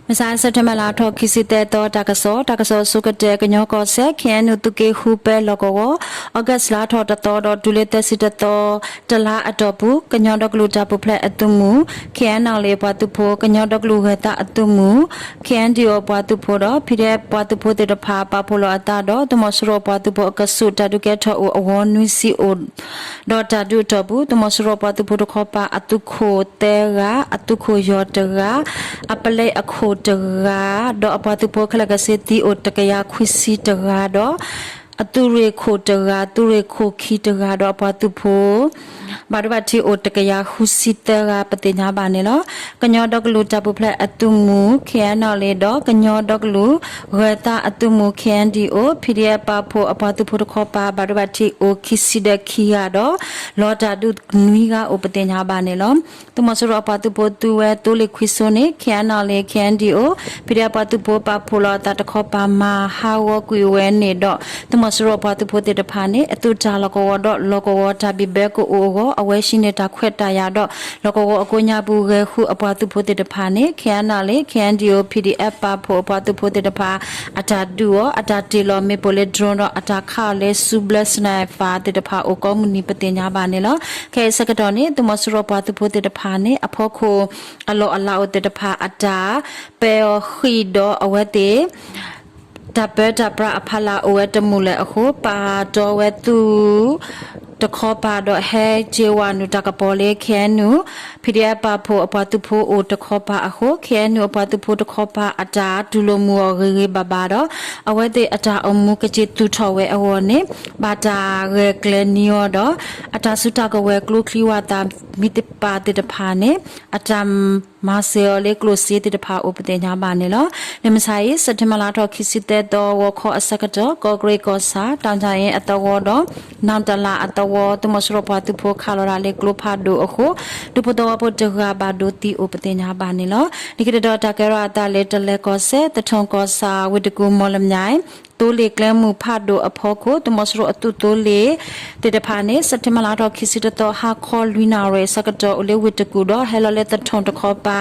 မဆါ စဲးပထ့ဘၢၣ် လါထီၣ်ခံဆံသၢသီ တၢ်ကစီၣ်, တၢ်ကစီၣ်အဆိကတၢၢ် ကညီကီၢ်စဲၣ် ခ့ၣ်အဲၣ်ယူၣ် သုးက့ဃု ပဲလီၢ်ကဝီၤ, အီကူး လါထီၣ်တသီဒီး တုၤလၢသၢဆံတသီ တလါအတီၢ်ပူၤ ကညီဒီကလုာ်တၢ်ပူၤဖျဲးအသုးမုၢ် ခ့ၣ်အဲၣ်ယူၣ် အပှၤသုးဖိ, ကညီဒီကလုာ်ဂဲၤသးအသုးမုၢ် ခ့ၣ်အဲၣ်ယူၣ် အပှၤသုးဖိဒီး ဖံဒဲး ပှၤသုးဖိသ့ၣ်တဖၣ် ပာ်ဖှိၣ်လီၤအသးဒီး သုးမီၤစိရိၤပှၤသုးဖိအကဆူး တၢ်ဒုးကဲထီၣ်အိၣ်အဂီၢ်နွံဆံအိၣ် ဒီးတၢ်ဒုးအတီၢ်ပူၤ သုးမီၤစိရိၤပှၤသုးဖိတခီပၤ အသုးခိၣ်သၢဂၤ, အသုးခိၣ်ယီၤတဂၤ, အပလဲအခိၣ်တဂၤ, ဒီးအပှၤသုးဖိခဲလၢာ်ခဲဆ့သံအိၣ်တကယၤခွံဆံတဂၤဒီး အသုးရ့ၣ်ခိၣ်တဂၤ, သုးရ့ၣ်ခိၣ်ခံတဂၤဒီးအပှၤသုးဖိ ဘၣ်ဒိဘၣ်ထံးအိၣ်တကယၤဃုဆံသၢဂၤ ပသ့ၣ်ညါဘၣ်န့ၣ်လီၤ. ကညီဒီကလုာ်တၢ်ပူၤဖျဲးအသုးမုၢ် ခ့ၣ်အဲၣ်ယူၣ် ဒီး ကညီဒီကလုာ်ဂဲၤသးအသုးမုၢ် ခ့ၣ်အဲၣ်ယူၣ် ဖံဒဲး ပာ်ဖှိၣ်အပှၤသုးဖိတခီပၤ ဘၣ်ဒိဘၣ်ထံးအိၣ်ခံဆံဒီးခံဂၤဒီး လီၤတၢ်ဒုးနွံဂၤအိၣ် ပသ့ၣ်ညါဘၣ်န့ၣ်လီၤ. သုးမီၤစိရိၤအပှၤသုးဖိသုဝဲသိလ့ၣ်ခွံစိန့ၣ် ခ့ၣ်အဲၣ်ယူၣ် ခ့ၣ်အဲၣ်ယူၣ် ဖံဒဲး ပှၤသုးဖိပာ်ဖှိၣ်လီၤအသးတခီပၤ မၤဟးဂီၤကွံာ်ဝဲန့ၣ်ဒီး သုးမီၤစိရိၤအပှၤသုးဖိသ့ၣ်တဖၣ်န့ၣ် အသုးတၢ်လီၢ်ကဝီၤဒီးလီၢ်ကဝီၤတၢ်ဘံၣ်ဘၢကအိၣ်အဂီၢ် အဝဲဟံးန့ၢ်တၢ်ခွဲးတၢ်ယာ်ဒီး လီၢ်ကဝီၤအကိးညါပူၤ ဂဲၤဃုအပှၤသုးဖိသ့ၣ်တဖၣ်န့ၣ် ခ့ၣ်အဲၣ်ယူၣ် ခ့ၣ်အဲၣ်ယူၣ် ဖံဒဲး ပာ်ဖှိၣ်အပှၤသုးဖိသ့ၣ်တဖၣ် အတၢ်ဒုးအီၤ အတၢ်တ့ၢ်လီၤမ့ၣ်ပိၢ်လၢ drone ဒီးအတၢ်ခးအီၤလၢ ဆူဘျၢ sniper သ့ၣ်တဖၣ်အိၣ်ကိးမုၢ်နံၤ ပသ့ၣ်ညါဘၣ်န့ၣ်လီၤ. ခဲအံၤဆၢကတီၢ်န့ၣ် သုးမီၤစိရိၤပှၤသုးဖိသ့ၣ်တဖၣ်န့ၣ် အဖီခိၣ်အလီၢ်အလၤအိၣ်သ့ၣ်တဖၣ် အတၢ်ပၢအီၤဃံးဒီးအဝဲသ့ၣ် တၢ်ပၢတၢ်ပြးအဖီလာ်အိၣ်ဝဲတမုာ်လၢၤအဃိ ပာ်တီဝဲသုးတခီပၤဒီး ဟဲက့ၤဝဲနုာ်တၢ်ကပီၤလၢ ခ့ၣ်အဲၣ်ယူၣ် ဖံဒဲး ပာ်ဖှိၣ်အပှၤသုးဖိအိၣ်တခီပၤအဃိ ခ့ၣ်အဲၣ်ယူၣ် အပှၤသုးဖိတခီပၤအတၢ်တူၢ်လိာ်မုာ်အီၤဂ့ၤဂ့ၤဘၣ်ဘၣ်ဒီး အဝဲသ့ၣ်အတၢ်အိၣ်မူကက့ၤသူၣ်ထီၣ်ဝဲအဂီၢ်န့ၣ် ဘၣ်တၢ်ဂဲၤကျဲၤနံၤအီၤဒီး အတၢ်စုတၢ်ကဝဲၤကျိချံဝၣ်သၣ်မံၤသ့ၣ်တဖၣ်န့ၣ် အတၢ် မၤစၢၤအီၤလၢကျိၣ်စ့သ့ၣ်တဖၣ်အိၣ် ပသ့ၣ်ညါဘၣ်န့ၣ်လီၤ. လၢမဆါအံၤ စဲးပထ့ဘၢၣ် လါထီၣ်ခံဆံသၢသီ ဂီၤခီအဆၢကတီၢ် ကီၢ်ကရ့ၣ်ကီၢ်ဆၣ် တၢ်တၢ်အ့အသဝီဒီး နီၢ်တလးအသဝီ သုးမီၤစိရိၤပှၤသုးဖိခးလီၤဒၣ်လၢကျိဖးဒိၣ်အဃိ ဒူဖိသဝီဖိတဂၤဘၣ်ဒိသံအိၣ် ပသ့ၣ်ညါဘၣ်န့ၣ်လီၤ. လၢခံတတီၤ တၢ်ကဲထီၣ်အသးလၢ တလဲၤကီၢ်စဲၣ် သထူၣ်ကီၢ်ဆၣ် ဝ့ၢ်တကူၣ် မီၢ်လမၠဲၣ် သိလ့ၣ်ကျဲမုၢ်ဖးဒိၣ်အဖီခိၣ် သုးမီၤစိရိၤအသုးသိလ့ၣ်သ့ၣ်တဖၣ်န့ၣ် စဲးပထ့ဘၢၣ် လါထီၣ်ခံဆံတသီ ဟါခီလွံၢ်နၣ်ရံၣ်အဆၢကတီၢ် အိၣ်လၢဝ့ၢ်တကူၣ်ဒီး ဟဲလီၤလၢသထူၣ်တခီပၤ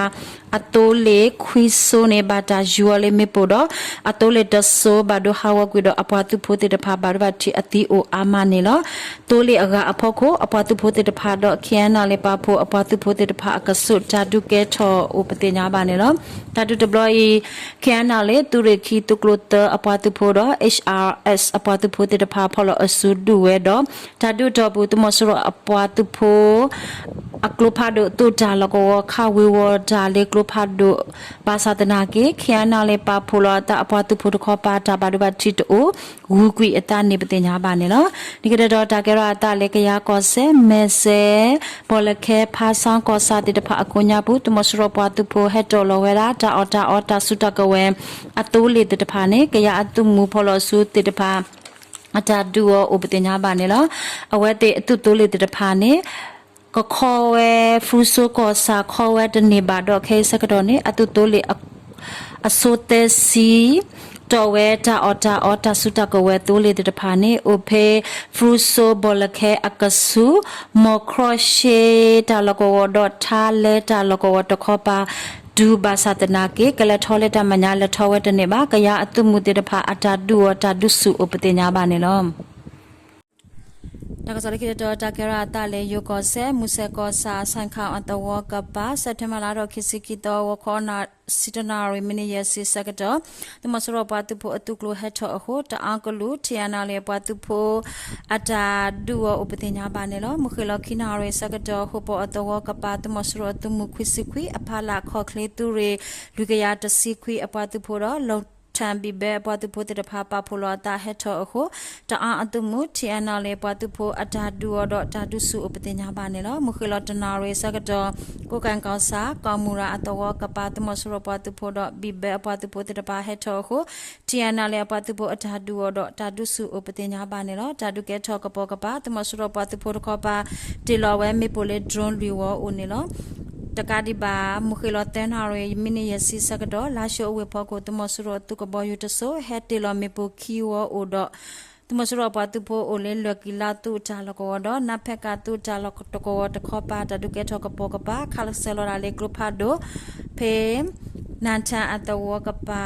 အသိလ့ၣ်ခွံစိန့ၣ် ဘၣ်တၢ်ယူၤအီၤလၢမ့ၣ်ပိၢ်ဒီး အသိလ့ၣ်တစိၤဘၣ်ဒိဟးဂီၤကွံာ်ဒီး အပှၤသုးဖိသ့ၣ်တဖၣ် ဘၣ်ဒိဘၣ်ထံးအသံအိၣ်အါမးန့ၣ်လီၤ. သိလ့ၣ်အဂၤအဖီခိၣ် အပှၤသုးဖိသ့ၣ်တဖၣ်ဒီး ခ့ၣ်အဲၣ်ယူၣ် ပာ်ဖှိၣ်အပှၤသုးဖိသ့ၣ်တဖၣ်အကဆူး တၢ်ဒုးကဲထီၣ်အိၣ် ပသ့ၣ်ညါဘၣ်န့ၣ်လီၤ. တၢ်ဒုးတဘျီအံၤ ခ့ၣ်အဲၣ်ယူၣ် သုးရ့ၣ်ခံ သုးကျိၤသၢအပှၤသုးဖိဒီး H R S အပှၤသုးဖိသ့ၣ်တဖၣ် ဖီၣ်လီၤအစုဒုးဝဲဒီး တၢ်ဒုးအတီၢ်ပူၤ သုးမီၤစိရိၤအပှၤသုးဖိ အကျိဖးဒိၣ် သုးတၢ်လီၢ်ကဝီၤ ခးဝ့ၤဝီၤတၢ်လၢကျိဖးဒိၣ် ဘၣ်ဆၣ်သနာ်က့ ခ့ၣ်အဲၣ်ယူၣ် ပာ်ဖှိၣ်လီၤအသးအပှၤသုးဖိတခီပၤ တၢ်ဘၣ်ဒိဘၣ်ထံးတအိၣ် ဂုၤကွံာ်အသးန့ၣ် ပသ့ၣ်ညါဘၣ်န့ၣ်လီၤ. လၢခံတတီၤ တၢ်ကဲထီၣ်အသးလၢ ကယၤကီၢ်စဲၣ် မဲၢ်စဲၣ် ဘီလၢခဲ ဖါဆါကီၢ်ဆၣ်သ့ၣ်တဖၣ်အကိးညါပူၤ သုးမီၤစိရိၤပှၤသုးဖိဟဲတီၣ်လီၤဝဲဒၣ် တၢ်အီၣ်တၢ်အီ တၢ်စုတၢ်ကဝဲၤအသိလ့ၣ်သ့ၣ်တဖၣ်န့ၣ် ကယၤအသုးမုၢ်ဖီၣ်လီၤအစုသ့ၣ်တဖၣ် အတၢ်ဒုးအီၤအိၣ် ပသ့ၣ်ညါဘၣ်န့ၣ်လီၤ. အဝဲသ့ၣ်အသုးသိလ့ၣ်သ့ၣ်တဖၣ်န့ၣ် ကခီဝဲ ဖရူစိကီၢ်ဆၣ် ခီဝဲတန့ၢ်ဘၣ်ဒီး ခဲအံၤဆၢကတီၢ်န့ၣ် အသုးသိလ့ၣ် အစိသၢဆံ တီၢ်ဝဲတၢ်အီၣ်တၢ်အီ တၢ်စုတၢ်ကဝဲၤသိလ့ၣ်သ့ၣ်တဖၣ်န့ၣ် အိၣ်ဖဲ ဖရူစိ ဘီလၢခဲအကဆူး မီၢ်ခီၣ်ရှ့ တၢ်လီၢ်ကဝီၤဒီး ထါလဲတၢ်လီၢ်ကဝီၤတခီပၤ တုၤဘၣ်ဆၣ်သနာ်က့ ကလဲၤထီၣ်လၢတၢ်မဲာ်ညါ လဲၤထီၣ်ဝဲတန့ၢ်ဘၣ် ကယၤအသုးမုၢ်သ့ၣ်တဖၣ် အတၢ်ဒုးအီၤ တၢ်ဒုးဆူၣ်အိၣ် ပသ့ၣ်ညါဘၣ်န့ၣ်လီၤ. တၢ်ကစီၣ်လၢခံတတီၤ တၢ်ကဲထီၣ်အသးလၢ ယိၤကီၢ်စဲၣ် မုၢ်ဆဲးကီၢ်ဆၣ် ဆၣ်ခၣ်အသဝီကပၤ စဲးပထ့ဘၢၣ် လါထီၣ်ခံဆံခံသီ ဂီၤခီ ဆံတနၣ်ရံၣ် မံးနံးယဲၢ်ဆံဆၢကတီၢ် သုးမီၤစိရိၤပှၤသုးဖိအသုးကျိၤဟဲထီၣ်အဃိ တအါကလုာ် ထံၣ်အနၣ်လၢပှၤသုးဖိ အတၢ်ဒုးအီၤအိၣ် ပသ့ၣ်ညါဘၣ်န့ၣ်လီၤ. မုၢ်ဃ့ၢ်လီၤခံနၣ်ရံၣ်ဆၢကတီၢ် ဃိာ်ပီၤအသဝီကပၤ သုးမီၤစိရိၤအသုးမုၢ်ခွံဆံခွံ အဖီလာ်ခီၣ်ချ့သုးရ့ၣ် လွံၢ်ကယၤတဆံခွံ အပှၤသုးဖိဒီး လီထၣ်ဘံၣ်ဘၢအပှၤသုးဖိသ့ၣ်တဖၣ် ပာ်ဖှိၣ်လီၤအသးဟဲထီၣ်အဃိ တအါအသုးမုၢ် ထံၣ်အနၣ်လၢပှၤသုးဖိအတၢ်ဒုးအီၤဒီး တၢ်ဒုးဆူၣ်အိၣ် ပသ့ၣ်ညါဘၣ်န့ၣ်လီၤ. မုၢ်ဃ့ၢ်လီၤတနၣ်ရံၣ်ဆၢကတီၢ် ကိးကဲၣ်ကီၢ်ဆၣ် ကီၢ်မူရၤအသဝီကပၤ သုးမီၤစိရိၤပှၤသုးဖိဒီး ဘံၣ်ဘၢအပှၤသုးဖိသ့ၣ်တဖၣ်ဟဲထီၣ်အဃိ ထံၣ်အနၣ်လၢအပှၤသုးဖိအတၢ်ဒုးအီၤဒီး တၢ်ဒုးဆူၣ်အိၣ် ပသ့ၣ်ညါဘၣ်န့ၣ်လီၤ. တၢ်ဒုးကဲထီၣ်ကပိာ်ကပၤ သုးမီၤစိရိၤပှၤသုးဖိတခီပၤ တ့ၢ်လီၤဝဲမ့ၣ်ပိၢ်လၢ drone လွံၢ်ဝီအိၣ်န့ၣ်လီၤ. တကးဒံးဘၣ် မုၢ်ဃ့ၢ်လီၤသၢနၣ်ရံၣ် မံးနံးယဲၢ်ဆံဆၢကတီၢ် လါၡိအဝ့ၢ်ဖီခိၣ် သုးမီၤစိရိၤအသုးကဘီယူၤတစိၤ ဟဲတ့ၢ်လီၤမ့ၣ်ပိၢ်ခံဝီအိၣ်ဒီး သုးမီၤစိရိၤပှၤသုးဖိအိၣ်လၢ လွဲၢ်ကံလါသုးတၢ်လီၢ်ကဝီၤဒီး နါဖဲးကးသုးတၢ်လီၢ်ကဝီၤတခီပၤ တၢ်ဒုးကဲထီၣ်ကပိာ်ကပၤ ခးဆၢလီၤဒၣ်လၢကျိဖးဒိၣ် ဖဲ နၣ်ထၣ်အသဝီကပၤ,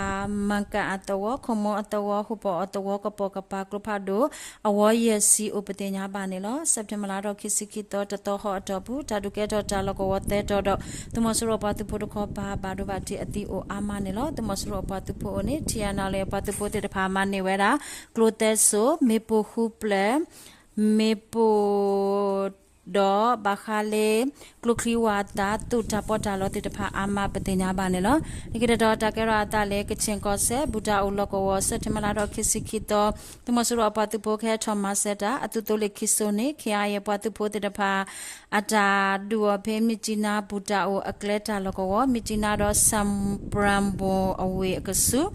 မၢကၣ်အသဝီ, ခိၣ်မိအသဝီ, ဟူပီအသဝီကပိာ်ကပၤ ကျိဖးဒိၣ် အဝီယဲၢ်ဆံအိၣ်ပသ့ၣ်ညါဘၣ်န့ၣ်လီၤ. စဲးပထ့ဘၢၣ်လါထီၣ်ခံဆံခံသီ တသီဟီၣ်အတီၢ်ပူၤ တၢ်ဒုးကဲထီၣ်တၢ်လီၢ်ကဝီၤသၢတီၤဒီး သုးမီၤစိရိၤအပှၤသုးဖိတခီပၤ ဘၣ်ဒိဘၣ်ထံးအသံအိၣ်အါမးန့ၣ်လီၤ. သုးမီၤစိရိၤအပှၤသုးဖိအအိၣ်န့ၣ် ထံၣ်အနၣ်လၢအပှၤသုးဖိသ့ၣ်တဖၣ်မၤန့ၢ်ဝဲဒၣ် ကျိသဲစိၣ်, မ့ၣ်ပိၢ်ဃုပျၢၢ်, မ့ၣ်ပိၢ် ဒီးဘၣ်ဃးလၢ ကျိချံဝၢ်သၣ် သုးတၢ်ပီးတၢ်လီသ့ၣ်တဖၣ်အါမးပသ့ၣ်ညါဘၣ်န့ၣ်လီၤ. လၢခံတတီၤ တၢ်ကဲထီၣ်အသးလၢ ကချ့ၣ်ကီၢ်စဲၣ် ဘူၣ်တၢ်အိၣ်လီၢ်ကဝီၤ စဲးပထ့ဘၢၣ်လါထီၣ်ခံဆံခံသီ သုးမီၤစိရိၤအပှၤသုးဖိကဟဲထီၣ်မၤစၢၤတၢ် အသုးသိလ့ၣ်ခံစိၤန့ၣ် ခ့ၣ်အါအံၤ အပှၤသုးဖိသ့ၣ်တဖၣ် အတၢ်ဒုးအီၤဖဲ မြစ်ကြီးနား ဘူၣ်တၢ်အိၣ်အကျဲတၢ်လီၢ်ကဝီၤ မြစ်ကြီးနား ဒီး စၣ်ပြၣ်ဘိၣ်အဝ့ၢ်အကဆူး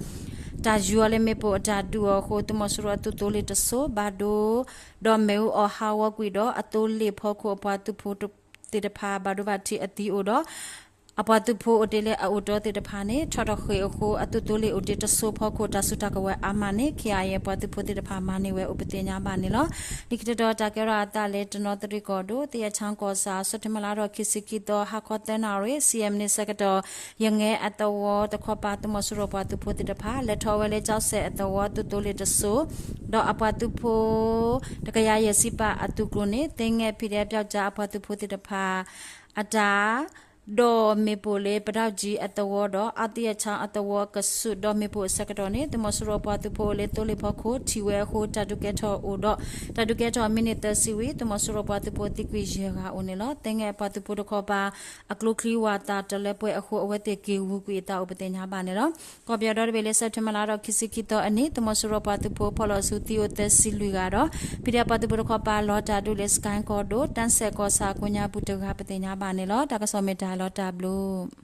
တၢ်ယူၤအီၤလၢမ့ၣ်ပိၢ်အတၢ်ဒုးအီၤအဃိ သုးမီၤစိရိၤအသုးသိလ့ၣ်တစိၤ ဘၣ်ဒိ ဒီးမ့ၣ်အူအီၣ်ဟးဂီၤကွံာ်ဒီး အသိလ့ၣ်ဖီခိၣ်အပှၤသုးဖိသ့ၣ်တဖၣ် ဘၣ်ဒိဘၣ်ထံးအသံအိၣ်ဒီး အပှၤသုးဖိအိၣ်တ့ၢ်လၢအအိၣ်တီသ့ၣ်တဖၣ်န့ၣ် ထီၣ်ထီၣ်ဃ့ၢ်အဃိ အသုးသိလ့ၣ်အိၣ်တ့ၢ်တစိၤဖီခိၣ် တၢ်စုတၢ်ကဝဲၤအါမးန့ၣ် ခ့ၣ်အါအံၤ အပှၤသုးဖိသ့ၣ်တဖၣ်မၤန့ၢ်ဝဲအိၣ်ပသ့ၣ်ညါဘၣ်န့ၣ်လီၤ. လၢခံတတီၤ တၢ်ကဲထီၣ်အသးလၢ တနီသရံၣ်ကီၢ်ဒိၣ် သယဲၣ်ချါကီၢ်ဆၣ် စဲးပထ့ဘၢၣ်လါထီၣ်ခံဆံခံသီ ဟါခီသၢနၣ်ရံၣ် ဆံယဲၢ်မံးနံးဆၢကတီၢ် ယငဲအသဝီတခီပၤ သုးမီၤစိရိၤပှၤသုးဖိသ့ၣ်တဖၣ် လဲၤထီၣ်ဝဲလၢ ကၠီစဲၣ်အသဝီ သုးသိလ့ၣ်တစိၤ ဒီးအပှၤသုးဖိ တကယၤယဲၢ်ဆံပာ်အသုးကျိၤန့ၣ် သ့ၣ်ငဲၣ် ဖံးဒဲး ပျောက်ကျား အပှၤသုးဖိသ့ၣ်တဖၣ် အတၢ် ဒီးမ့ၣ်ပိၢ်လၢ ပဒီၣ်ကၠံအသဝီဒီး အသယဲၣ်ချါအသဝီကဆူး ဒီးမ့ၣ်ပိၢ်အဆၢကတီၢ်န့ၣ် သုးမီၤစိရိၤပှၤသုးဖိအိၣ်လၢသိလ့ၣ်ဖီခိၣ် ထံၣ်ဝဲအဃိ တၢ်ဒုးကဲထီၣ်အိၣ်ဒီး တၢ်ဒုးကဲထီၣ်မံးနံးသၢဆံဝံၤ သုးမီၤစိရိၤပှၤသုးဖိသံကွံာ်ယဲၢ်ဂၤအိၣ်န့ၣ်လီၤ. သ့ၣ်ငဲၣ်အပှၤသုးဖိတခီပၤ အကျိချံဝၢ်သၣ်တလၢပှဲၤအဃိ အဝဲသ့ၣ်က့ၤဝူကွံာ်အသးအိၣ်ပသ့ၣ်ညါဘၣ်န့ၣ်လီၤ. ကီၢ်ပယီၤဒီတဘ့ၣ်လၢ စဲးပထ့ဘၢၣ်လါထီၣ်ခံဆံခံသီအနံၤ သုးမီၤစိရိၤပှၤသုးဖိ ဖီၣ်လီၤဆူသံအိၣ်သၢဆံလွံၢ်ဂၤဒီး ဖံးဒဲးပှၤသုးဖိတခီပၤ လီၤတၢ်ဒုးလၢ စကဲၣ်ကီၢ်ဒိၣ် တၢ်စဲၣ်ကီၢ်ဆၣ်အကိးညါပူၤတဂၤပသ့ၣ်ညါဘၣ်န့ၣ်လီၤ. တၢ်ကစီၣ်မ့ၢ်တၢ်လီၤတၢ်ဘျုး